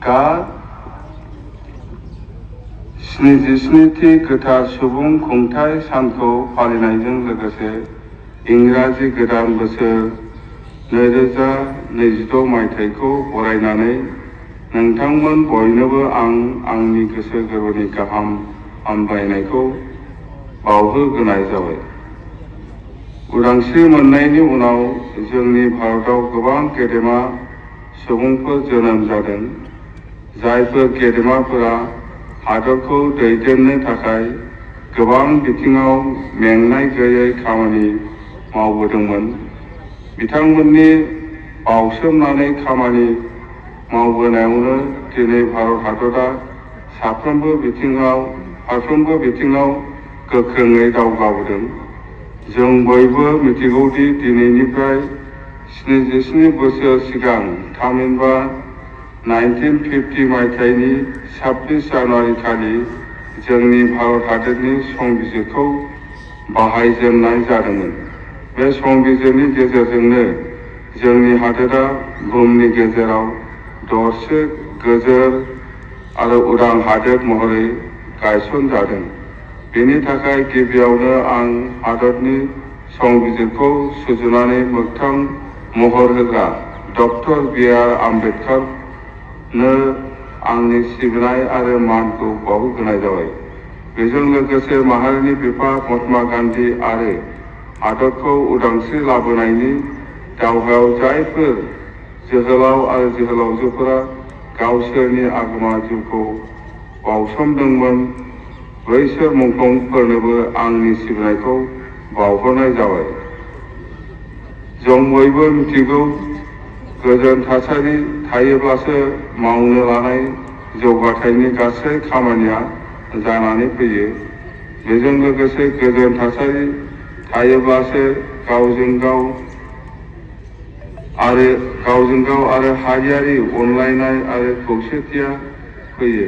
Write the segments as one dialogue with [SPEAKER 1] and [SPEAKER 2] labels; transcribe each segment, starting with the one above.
[SPEAKER 1] गा 77थि गोथार सुबुं खुंथाइ सानखौ फालिनायजों लोगोसे इंराजि गोदान बोसोर 2026 मायथाइखौ बरायनानै नोंथांमोन बयनोबो आंनि गोसो गोरबोनि गाहाम हामलायनायखौ बावहोग्रोनाय जाबाय। उदांस्रि मोननायनि उनाव जोंनि भारताव गोबां गेदेमा सुबुंफोर जोनोम जादों, जायफोर गेदेमाफोरा हादरखौ दैदेननो थाखाय गोबां बिथिङाव मेंनाय गैयै खामानि मावबोदोंमोन। बिथांमोननि बावसोमनानै खामानि मावबोनायावनो दिनै भारत हादरा फारफ्रोमबो बिथिङाव गोख्रोङै दावगाबोदों। जों बयबो मिथिगौदि दिनैनिफ्राय 77 बोसोर सिगां थामहिनबा 1950 मायथाइनि 26 जानुवारि खालि जोंनि भारत हादरनि संबिजिरखौ बाहायजेननाय जादोंमोन। बे संबिजिरनि गेजेरजोंनो जोंनि हादोरा बुहुमनि गेजेराव दरसे गोजोर आरो उदां हादोर महरै गायसनजादों। बेनि थाखाय गिबियावनो आं हादरनि संबिजिरखौ सुजुनानै मोगथां महर होग्रा डक्टर बि.आर. आम्बेडकारनो आंनि सिबिनाय आरो मानखौ बावहोग्रोनाय जाबाय। बेजों लोगोसे माहारिनि बिफा महात्मा गान्धी आरो हादरखौ उदांस्रि लाबोनायनि दावहायाव जायफोर जोहोलाव आरो जोहोलावजोफोरा गावसोरनि आगोमा जिउखौ बावसोमदोंमोन, बैसोर मुंख्लंफोरनोबो आंनि सिबिनायखौ बावहरनाय जाबाय। जों बयबो मिथिगौ, गोजोन थासारि थायोब्लासो मावनो लानाय जौगाथायनि गासै खामानिया जानानै फैयो। बेजों लोगोसे गोजोन थासारि थायोब्लासो गावजों गाव आरो हारियारि अनलायनाय आरो खौसेथिया फैयो।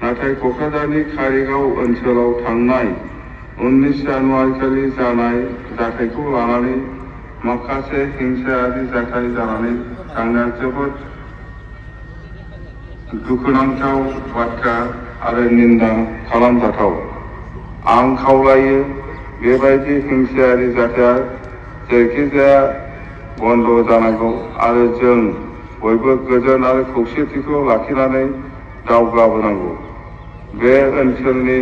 [SPEAKER 1] नाथाय क'क्राझारनि कारिगाव ओनसोलाव थांनाय 19 जानुवारि खालि जानाय जाथायखौ लानानै माखासे हिंसायारि जाथाय जानानै थांनाया जोबोद दुखुनांथाव बाथ्रा आरो निन्दा खालामजाथाव। आं खावलायो, बेबायदि हिंसायारि जाथाया जेरैखिजाया बन्द जानांगौ आरो जों बयबो गोजोन आरो खौसेथिखौ लाखिनानै दावगाबोनांगौ। बे ओनसोलनि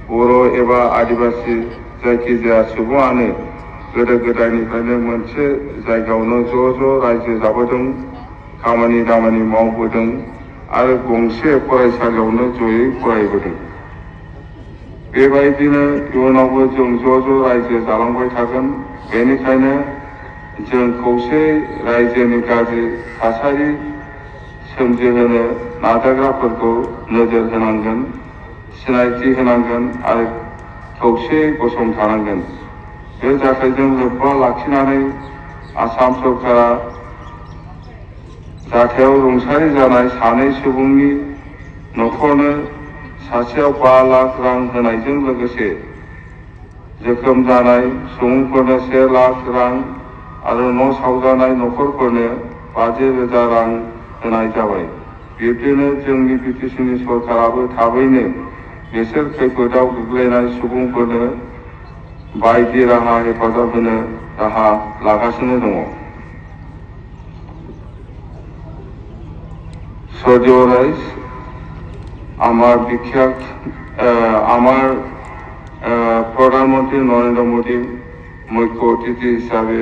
[SPEAKER 1] बर' एबा आदिबासि जायखिजाया सुबुङानो गोदो गोदायनिफ्रायनो मोनसे जायगायावनो ज' रायजो जाबोदों, खामानि दामानि मावबोदों आरो गंसे फरायसालियावनो जयै फरायबोदों। बेबायदिनो इयुनावबो जों ज' रायजो जालांबाय थागोन। बेनिखायनो जों खौसे रायजोनि गाज्रि थासारि सोमजिहोनो नाजाग्राफोरखौ नोजोर होनांगोन, सिनायथि होनांगोन आरो खौसेयै गसंथानांगोन। बे जाथायजों लोब्बा लाखिनानै आसाम सरकारा जाथायाव रुंसारि जानाय सानै सुबुंनि न'खरनो सासेयाव 5 लाख रां होनायजों लोगोसे जोखोम जानाय सुबुंफोरनो 1 लाख रां आरो न' सावजानाय न'खरफोरनो 50,000 रां होनाय जाबाय। बिब्दिनो जोंनि बि.टि.सि.नि सरकाराबो थाबैनो बिसोर खैफोदाव गोग्लैनाय सुबुंफोरनो बायदि राहा हेफाजाब होनो राहा लागासिनो दङ। সৌদিও রাইস আমার প্রধানমন্ত্রী নরেন্দ্র মোদী মুখ্য অতিথি হিসাবে